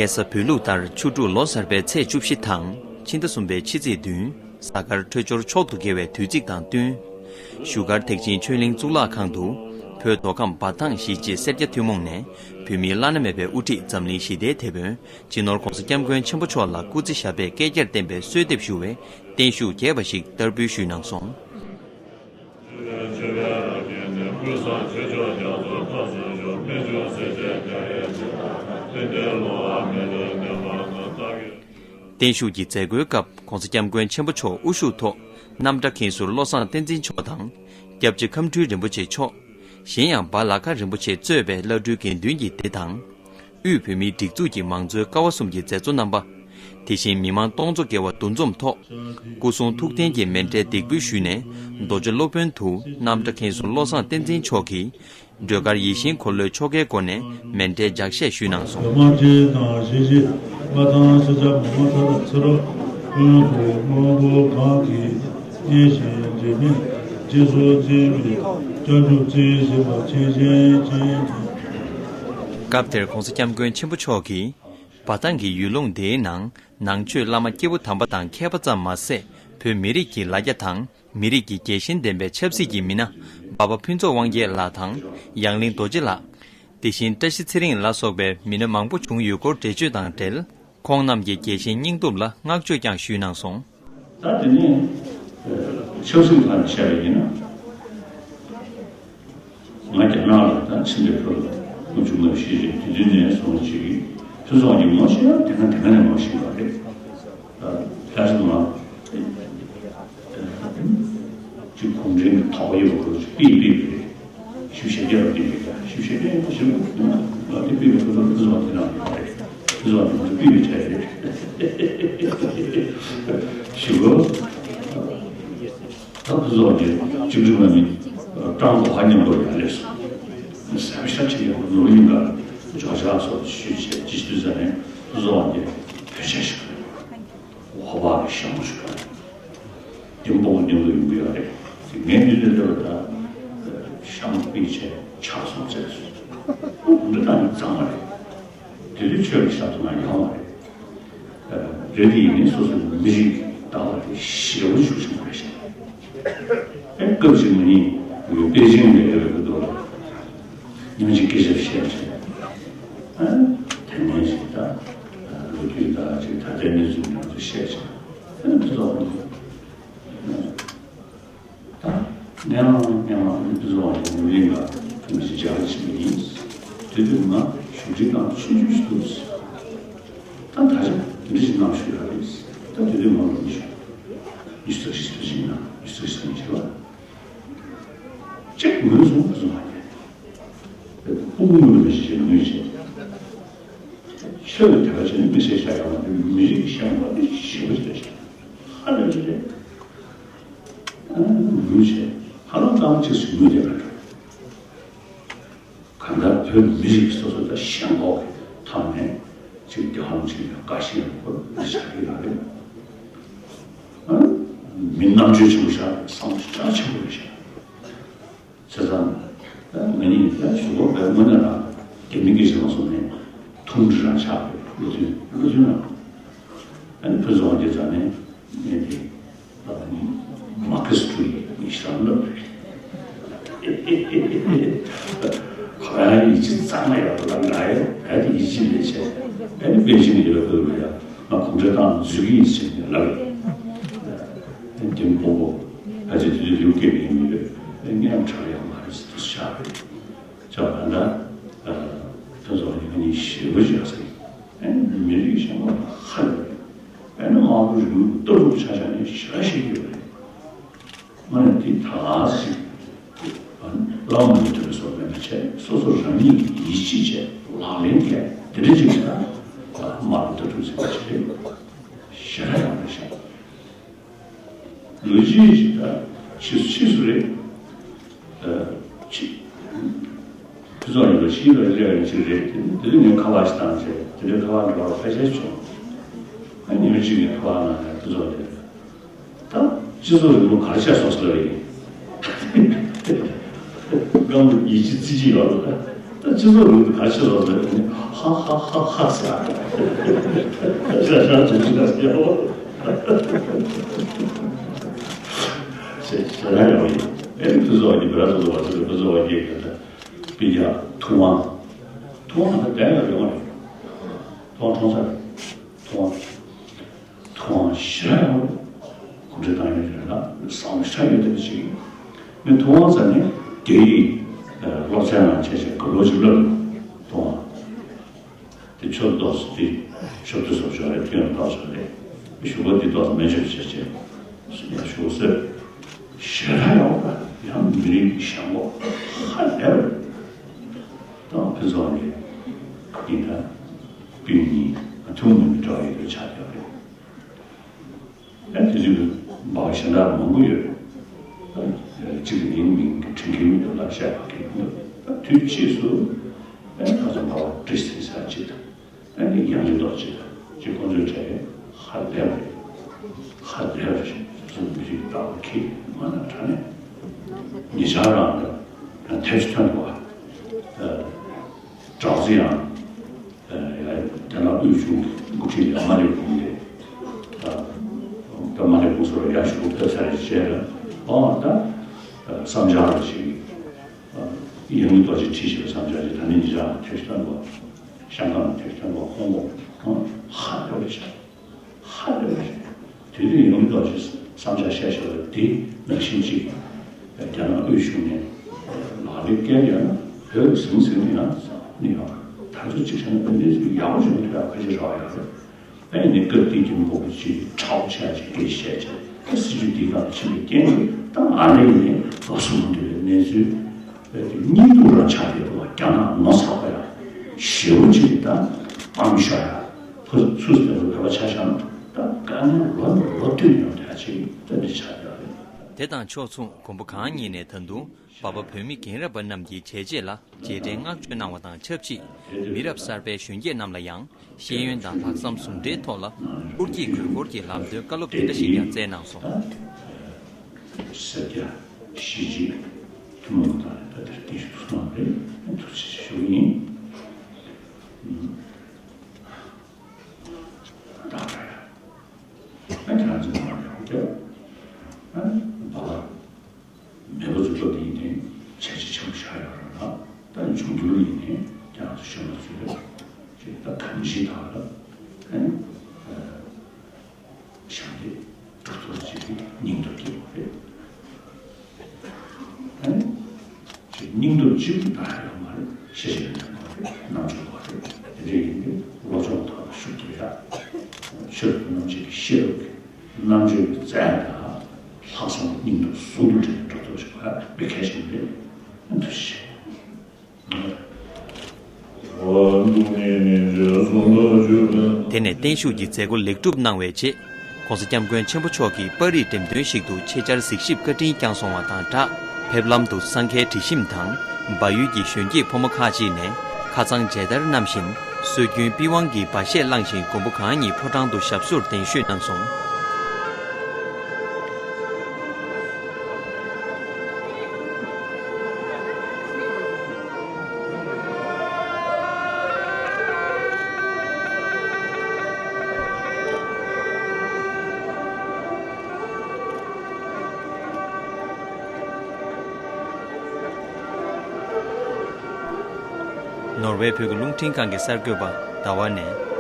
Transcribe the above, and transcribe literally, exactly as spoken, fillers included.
ལྷ་ས་བོད་ལུགས་ལྟར་ཆུ་འབྲུག་ལོ་གསར་པའི་ཚེས་བཅུ་བཞི་དང་ཕྱི་ཟླ་གསུམ་པའི་ཕྱི་ཚེས་བདུན། གཟའ་སྐར་འཕྲོད་སྦྱོར་མཆོག་ཏུ་དགེ་བའི་དུས་ཚིགས་དང་བསྟུན། བཞུགས་སྒར་ཐེག་ཆེན་ཆོས་གླིང་གཙུག་ལག་ཁང་དུ་བོད་མདོ་ཁམས་འབའ་ཐང་གཞིས་བྱེས་སེར་སྐྱ་ཐུན་མོང་ནས་བོད་མིའི་བླ་ན་མེད་པའི་དབུ་ཁྲིད་འཛམ་གླིང་ཞི་བདེའི་དེད་དཔོན་སྤྱི་ནོར་༧གོང་ས་༧སྐྱབས་མགོན་ཆེན་པོ་མཆོག་ལ་སྐུ་ཚེ་ཞབས་པད་བསྐལ་བརྒྱར་བརྟན་པའི་གསོལ་འདེབས་ཞུ་བའི་བརྟན་བཞུགས་རྒྱས་པ་ཞིག་བསྟར་འབུལ་ཞུས་གནང་སོང་། བརྟན་བཞུགས་ཀྱི་མཛད་སྒོའི་སྐབས་༧གོང་ས་༧སྐྱབས་མགོན་ཆེན་པོ་མཆོག་དབུ་བཞུགས་ཐོག་རྣམ་གྲྭ་མཁན་ཟུར་བློ་བཟང་བསྟན་འཛིན་མཆོག་དང་། སྐྱབས་རྗེ་ཁམས་སྤྲུལ་རིན་པོ་ཆེ་མཆོག་གཞན་ཡང་འབའ་ལ་ཁ་རིན་པོ་ཆེ་གཙོས་པའི་བླ་སྤྲུལ་དགེ་འདུན་གྱི་སྡེ་དང་། དབུས་བོད་མིའི་སྒྲིག་འཛུགས་ཀྱི་མང་གཙོའི་ཀ་བ་གསུམ་གྱི་མཛད་གཙོ་རྣམ་པ། དེ་བཞིན་མི་མང་སྟོང་ཚོ་བརྒལ་བ་འདུ་འཛོམས་ཐོག་སྐུ་གསུང་ཐུགས་རྟེན་གྱི་མཎྜལ་འདེགས་འབུལ་ཞུས་ནས་རྡོ་རྗེ་སློབ་དཔོན་དུ་རྣམ་གྲྭ་མཁན་ཟུར་བློ་བཟང་བསྟན་འཛིན་མཆོག་གིས་སྒྲོལ་དཀར་ཡིད་བཞིན་འཁོར་ལོའི་ཆོ་གའི་སྒོ་ནས་མཎྜལ་ལྗགས་བཤད་ཞུས་གནང་སོང་། སྐབས་དེར་༧གོང་ས་༧སྐྱབས་མགོན་ཆེན་པོ་མཆོག་གིས་འབའ་ཐང་གི་ཡུལ་ལུང་འདིའི་ནང་ནང་ཆོས་བླ་མ་སྐྱེས་བུ་དམ་པ་དང་མཁས་པ་ཙམ་མ་ཟད་བོད་མི་རིགས་ཀྱི་ལ་རྒྱ་དང་མི་རིགས་ཀྱི་རྒྱལ་ཞེན་ལྡན་པའི་ཆབ་སྲིད་ཀྱི་མི་སྣ་འབའ་པ་ཕུན་ཚོགས་དབང་རྒྱལ་ལགས་དང་ཡང་གླིང་རྡོ་རྗེ་ལགས། དེ་བཞིན་བཀྲ་ཤིས་ཚེ་རིང་ལ་སོགས་པའི་མི་སྣ་མང་པོ་བྱུང་ཡོད་སྐོར་འགྲེལ་བརྗོད་དང་འབྲེལ། ཁོང་རྣམས་ཀྱི་རྒྱལ་ཞེན་སྙིང་སྟོབས་ལ་བསྔགས་བརྗོད་ཀྱང་ཞུས་གནང་སོང་། ད་དེ་ནས་ཆབ་སྲིད་ཐོག་ནས་བཤད་པ་ཡིན་ན། ང་རྒྱ་ནག་ལ་ད་ཕྱིན་པའི་སྐབས་ལ་དབུ་བཅུ་ལྔ་བཞི་རེད། དེ་དུས་ནས་བཟུང་ཅིག་ཕུན་ཚོགས་ཀྱི་ངོ་ཤེས་ཡ་དེ་སྔ་དེ་སྔ་ནས་ངོ་ཤེས་པ་རེད། ད་ལྟ་ང་ཅིག་གུང་ཁྲན་གྱི་དོགས་པ་ཡོད་པ་ཅིག་ཕུད་ཕུད་པ་རེད། ཞིབ་བཤེར་རྒྱག་པ་དེ་རེད། ཞིབ་བཤེར་རྒྱག་པ་ཞིག་ང་དེ་ཕུད་པའི་ཁོ་ཚོ་ཕུན་ཚོགས་དེ་རང་རེད། ཕུན་ཚོགས་དེ་ཁོ་ཚོ་ཕུད་པའི་གྲས་རེད། ཞུ་གོ་ད་ཕུན་ཚོགས་ཀྱི་བཅུ་དྲུག་ལ་ནི་ཀྲང་གོ་ཧ་མཉམ་པོ་ཡང་སླེབས་སོང་། གཟའ་ཤ་ཆེ་ཡང་ནོར་གླིང་ག་འཇོག་བྱ་སོགས་ཞུས་བྱས་ཅི་ཞུ་ཟ་ནས་ཕུན་ཚོགས་ཀྱི་བོད་ཆས་ཞིག་ལ་ཡོད། ཧོ་བག་གི་ཤ་མོ་ཞིག་ལ་ཡོད། དེ་སྤོ་བོ་མཉམ་དུ་ཡོང་གི་ཡོད་རེད། དེ་ངས་འདི་ལས་སླེབས་པ་ད་ཤ་མོ་པིག་བྱས་ཆགས་སོང་ཟེར་སོང་། འདི་ད་ནི་གཙང་མ་རེད། དེ་དུས་ཆོས་ཀྱི་ཞབས་ཏོག་ན་ཡོང་བ་རེད། རེད་དེ་ཡིན་ནའི་སོ་སོའི་མི་རིགས་ལྟ་བ་དེ་ཞེ་པོ་ཤུགས་ཆེན་པོ་རེད་ཤག་ཨེ་སྐབས་ཤིག་མ་ཡིན་པེ་ཅིང་ལ་ཡོད་པའི་སྐབས་ལ་ཉིན་གཅིག་སྐད་ཆ་བཤད་བྱས། ཨ་དེ་ནས་ཞིག་ད་ལོ་རྒྱུས་ད་ཅིག་ད་ལྟའི་གནས་ཚུལ་མང་པོ་བཤད་བྱས། ཨ་འདི་ཚོ་ད་ནས་ལ་ནས་ལ་འདི་བཟོ་བ་ཡིན་ནོར་གླིང་ལ་ཐུགས་རྗེ་མཇལ་ཕྱིན་པ་ཡིན། དེ་དུས་ང་བཞུགས་ཁྲི་ནང་ཆུང་ཆུང་ཞིག་འདུག་ད་ད་ཆ་འདི་འདྲ་ཞིག་གནང་ཞུ་ཡ་རེད། ད་དེ་དུས་ང་ལོ་ཉི་ཤུ་ཉི་ཤུ་རྩ་བཞི་ཞིག་ན་ཉི་ཤུ་རྩ་བཞི་ཞིག་ལ་གཅིག་ངོས་བཟུང་བཟོ་བ་ཡིན། ཕྲུ་གུ་ངོས་ནས་ཞིག་ངོས་བྱས། ཆོས་ལ་དད་པ་བྱས་ནས་དམིགས་བསལ་བྱ་ཡག་མ་རེད། མི་རིགས་གཞན་པ་ནི་ཞེ་པོ་ཞིག་རེད་ཤག་ཧ་ལས་པ་ཞིག་རེད། ཨ་ངུས་བྱས་ཧ་ལམ་ཏང་གཅིག་སུ་ངུས་བསྡད་པ་འདྲ། གང་ལྟར་བོད་མི་རིགས་སོ་སོ་དང་ཞེན་ཁོག་གི་ཐོག་ནས་ཅིག་རྒྱལ་བ་རིན་པོ་ཆེ་ལ་དགའ་ཞེན་ཡོད་པ་ཁོ་རང་ཞིག་རེད་ལ་རེད། ཨ་མི་རྣམ་དཔྱོད་ཆེན་པོ་ཞིག་རེད། བསམ་བློ་ཞེ་དྲག་ཆེན་པོ་རེད་ཤག་བྱས་ཙང་། ད་ང་གཉིས་ད་ཞུ་སྒོ་བས་དངོས་གནས་རང་རྒྱ་མི་སྐད་ཆ་མ་གསུངས་ནས་ཐུང་འབྲི་རང་ཆགས་པའི་བློ་མཐུན་བློ་མཐུན་རང་། ཨ་ནི་ཕུན་ཚོགས་དབང་རྒྱལ་རྩ་ནས་ངས་དེ་མ་ཁེ་སི་ཀྲུའུ་ཡི་ཞིག་རང་ལབ་རེད། ཁོ་རང་ཡིད་ཆེས་གཙང་མ་ཡོད་པ་ལ་ང་ཡང་ད་དེ་ཡིད་ཆེས་ལས་བྱས་ཨ་ནི་པེ་ཅིང་ཡོད་པ་ལ་ཡང་ང་གུང་ཁྲན་ཏང་འཛུལ་གྱི་ཡིན་ཟེར་ནས་ལབ་རེད། ཨ་ནི་དེ་མགོ་བོ་ཕལ་ཆེར་དེ་དུས་ལིའུ་ཀེ་མིང་ཡོད་ཨ་ནི་ཡང་གྲ་ཡང་མ་རེད་ཟེར་དུ་ཤར་རེད། ཅག་ག་ད་ཕུན་ཚོགས་ནི་ཁ་ཉིན་ཞེ་པོ་ཅིག་ཡག་ས་ཡིན། ཨ་ནི་མི་རིགས་གཞན་པ་ཧ་ལས་པ་རེད། ཨ་ནི་དམར་པོ་རིགས་ལྟོ་རུ་ཆ་ཆ་ནས་ཞེ་དྲག་ཤེས་ཀྱི་ཡོད་རེད། ང་ནི་འདི་ད་ག་ཟིག་བླ་མ་མི་ཐུབ་པའི་བཟོ་མེད་པ་བྱས་སོ་སོ་རང་ཉིད་ཀྱི་ཡིད་ཆེས་བྱས་ལག་ལེན་བཀལ་འདི་འདྲ་ཅིག་ཡིན་ན་དམར་པོ་ལྟ་གྲུབ་ཟེར་བ་ཅིག་རེད། ཞེ་དྲག་ཡག་པོ་རེད་ཤག་ལོ་རྒྱུས་ཤིག་ད་ཕྱིས་སུ་ཕྱིས་སུ་རེད། ཨ་ཕྱི་ཕུན་ཚོགས་ཡིན་པ་ཕྱིའི་ལོ་རྒྱུས་ཡག་ཅིག་རེད། དེ་དེ་དུས་ངས་ཁ་པར་ཞིག་བཏང་བྱས་དེ་འདྲའི་ཁ་པར་འདྲ་བ་ཕལ་ཆེར་བྱུང་། ཨ་ཉི་མ་གཅིག་ངས་ཁ་པར་ནང་ནས་ཕུན་ཚོགས་དེ་ད་སྤྱི་ཚོགས་རིང་ལུགས་ག་རེ་བྱས་སོང་ཟེར་ལབ་ཡིན། སྒང་ལ་ཡིད་ཆེས་རྩིས་ཀྱི་ཡོད་ལ། ད་སྤྱི་ཚོགས་ལུགས་དེ་ག་ཆེ་ལོ་ཟེར་ནས་ཧ་ཧ་ཧ་ཧ་ཟེར། ཤ་ཤ་ཅིག་ཅིག་ཟེར་ཡོ། ཞེས་ཞེ་དྲག་ཡོང་ཡིན། ཨེ་ཕུན་ཚོགས་ཀྱི་བོད་ར་སོ་སོ་བ་ཚོ་ཕུན་ཚོགས་བ་སྐྱེས་ཀྱི་ད་པི་ཡ་ཐུབ་དབང་། ཐུབ་དབང་ད་དེ་ཡང་ཡོང་རེད། ཐུབ་དབང་ཁྲོང་ཚར། ཐུབ་དབང་། ཐུབ་དབང་ཞེ་དྲག་ཡོད་རེད། གོམས་འདྲིས་བཏང་ཡོད་རེད་ལ་བསམ་བློ་ཞེ་དྲག་ཡོད་དེ་ཅིག་ཡིན། ངས་ཐུབ་དབང་ཟེར་ནས་རྒྱ་ཡིག་སློབ་ཚན་ནང་བྱས་བྱས་ག་ལོ་ཅིག་བསླབ་ཡོད། ཐུབ་དབང་དེ་ཆོས་ཏོག་ཙམ་དེ་ཞོབ་ཏུ་སོབ་ཞོག་རེད། ཐུན་ཏོག་ཙམ་རེད། ཞུ་བ་འདི་ཏོག་ཙམ་སྨན་བཅོས་བྱས་བྱས་ཡ་ཞུ་ཟེར། ཞེ་དྲག་ཡོད་པ་ཡང་མི་རིགས་ཀྱི་ཞང་པོ་ཧ་ལས་པ་རེད། ད་ཕུན་ཚོགས་རེད། ཡིན་ད་སྤུན་གཉིས་ཐུན་མོང་མི་འདྲ་བ་ཡོད་པའི་ཆ་དེ་རེད། ཨ་དེ་ཚོའི་སྦ་གཞན་དག་མང་པོ་ཡོད། ཨ་གཅིག་གི་མིང་མིང་གི་དྲན་གྱི་མི་འདུག་ལ་བཤད་པ་གི་མི་འདུག་ད་དུས་ཕྱིས་སུ་ཨ་ཁ་ཚོ་འབའ་བ་བཀྲ་ཤིས་ཚེ་ས་གཅིག་དང་ཨ་ནི་ཡང་ལི་ཏོག་གཅིག་དང་གཅིག་ཁོང་ཚོའི་གྲས་ཧ་ལས་པ་རེད། ཧ་ལས་པ་རེད། ཚོ་མི་རིགས་ལྟ་བ་ཁྱི་མ་ན་དྲ་ནས་ཉེ་ཆར་རང་ད་ཡང་ཐེབས་ཐོན་པ་ཨ་གྲགས་ཚེ་ཡང་། རྒྱ་ནག་དབུས་གཞུང་འགོ་ཁྲིད་ལ་མ་ལེ་གུང་ལེ། ད་མ་ལེ་གུང་སོགས་ལ་ཡར་ཞུ་ཕེབས་ཚར་རྗེས་ལ་ཨོ་ད་བསམ་འཆར་ཞིག་ཡང་སྙིང་ཏོག་ཅིག་ཁྲིད་ཞིག་བསམ་འཆར་ཞིག་ད་ནི་འདི་ཅག་ཐེབས་སྟོན་པ་ཤང་ཀང་ཐེབས་སྟོན་པ་ཧོང་ཀོང་ཧ་ལས་པ་ཞིག་ཧ་ལས་པ་རེད། དེ་དུས་ཡོང་མདོག་ཅིག་བསམ་འཆར་བཤད་ཤོར་བ་དེ་ནང་བཞིན་ཅིག་རྒྱ་ནག་དབུས་གཞུང་ནས་ལག་ལེན་བཀལ་ཡོད་ན་བོད་ཟིང་ཟིང་ནས་ཡང་ནི་ཡང་ད་ཚོད་ཅིག་བྱས་ན་བོད་གནས་ཚུལ་ཡག་པོ་བྱུང་ཐུབ་ཡག་ཁ་ཆེ་རག་ཡོད་རེད། ཨ་ནི་སྐབས་དེ་གི་མགོ་བོ་ཅིག་ཁྲའོ་ཆ་ཅིག་སྐད་བཤད་ཅིག་ད་སྲིད་ཇུས་འདི་ག་ཕྱིན་པའི་རྐྱེན་གྱིས་ད་ཨ་ནི་ནས་ལོ་གསུམ་འདི་བའི་གནས་ཚུལ། རྙིང་སྡུག་རང་ཆགས་ཡོད་པ་རྒྱ་ནག་ངོ་ཚ་པ་ཡང་ཞེ་པོ་ཅིག་གིས་ད་ཨ་མི་ཤ་ཡ་ཕུ་ཚུ་ཟེར་བ་བོད་པ་ཆ་བཞག་ན་ད་དཀའ་ངལ་ལོ་ནས་ལོ་བསྟུད་ཡོང་བསྡད་ཅིག་ད་འདི་ཆགས་ཡོད་རེད། དེ་དང་ཕྱོགས་མཚུངས་མགོན་པོ་གང་ཉིད་ནས་ད་དུང་འབའ་པ་བོད་མི་རྒན་རབས་པ་རྣམས་ཀྱི་བྱས་རྗེས་ལ་རྗེས་དྲན་བསྔགས་བརྗོད་གནང་བ་དང་ཆབས་ཅིག་མི་རབས་གསར་པའི་གཞོན་སྐྱེས་རྣམས་ལ་ཡང་ཤེས་ཡོན་དང་ལྷག་བསམ་ཟུང་འབྲེལ་ཐོག་ལ་སྐུར་གྱིས་གུས་འཁོར་གྱི་ལམ་སྟོན་བཀའ་སློབ་དེ་འདྲ་ཞིག་ཀྱང་སྩལ་གནང་སོང་། སེར་སྐྱ་གཞིས་བྱེས་ཐུན་མོང་དང་ད་དེར་བརྟེན་ཞུ་གསུངས་རེད། ཐུགས་རྗེ་ཆེ་ཞུ་གི་ཡིན། ད་ཁྱེད་རང་ཚོ་མ་ཡོང་གི་ཨ་བ་ལ་མེད་པ་བཟོ་ཐབས་དེ་ཡིན་ནའི་བྱས་རྗེས་ཆེན་པོ་བཞག་ཡོད་རེད་ལ། ད་འབྱུང་འགྱུར་ཡིན་ནའི་ཁྱེད་རང་ཚོ་གཞོན་པ་ཚོས་ཅིག་ད་གང་ཞིག་དག་ལ་ཨ་ནི། ཞབས་འདེགས་གྲུབ་ཐོབ་ཅིག་གི་སྙིང་སྟོབས་སྐྱེ་བ་རེད། ཨ་ནི་ཅིག་སྙིང་སྟོབས་གཅིག་པུ་ད་ཡོད་མ་རེད། ཤེས་བྱ་ཡོད་མ་རེད། རྣམ་དཔྱོད་པ་རེད། དེ་འདྲ་ཡིན་དུས་སློབ་སྦྱོང་ཐོག་ལ་ཤུགས་རྒྱག་ཡ། ཆོས་རྣམ་འབྱེད་ཀྱི་ཤེས་རབ་ཀྱི་རྣམ་དཔྱོད་ཀྱི་རྩལ་དང་ལྷག་བསམ་སྙིང་སྟོབས་ཟུང་དུ་འབྲེལ་ནས་གྲུབ་ཐོབ་ཅིག་བ་མི་གལ་ཆེན་རེད། ཨ་ཐུགས་རྗེ་ཆེ། དེ་ནས་བརྟན་བཞུགས་ཀྱི་མཛད་སྒོ་ལེགས་གྲུབ་གནང་བའི་རྗེས། ༸གོང་ས་༸སྐྱབས་མགོན་ཆེན་པོ་མཆོག་གིས་པར་རིས་འགྲེམས་སྟོན་ཞིག་ཏུ་ཆེད་བཅར་གཟིགས་ཞིབ་བཀའ་དྲིན་བསྐྱངས་སོང་བ་དང་སྦྲགས། ཕེབས་ལམ་དུ་གསང་མཁན་དྲི་ཞིམ་དང་། བལ་ཡུལ་གྱི་གཞོན་སྐྱེས་ཕོ་མོ་ཁག་ཅིག་ནས་ཁ་ཚང་མཇལ་དར་བསྣམས་བཞིན། སྲོལ་རྒྱུན་པི་ཝང་གི་སྦ་བཞེད་བླངས་བཞིན་མགོན་པོ་གང་ཉིད་ཕོ་བྲང་དུ་ཞབས་སོར་གདན་ཞུས་གནང་སོང་། ནོར་ཝེ་བོད་ཀྱི་རླུང་འཕྲིན་ཁང་གི་གསར་འགོད་པ་ཟླ་བ་ནས་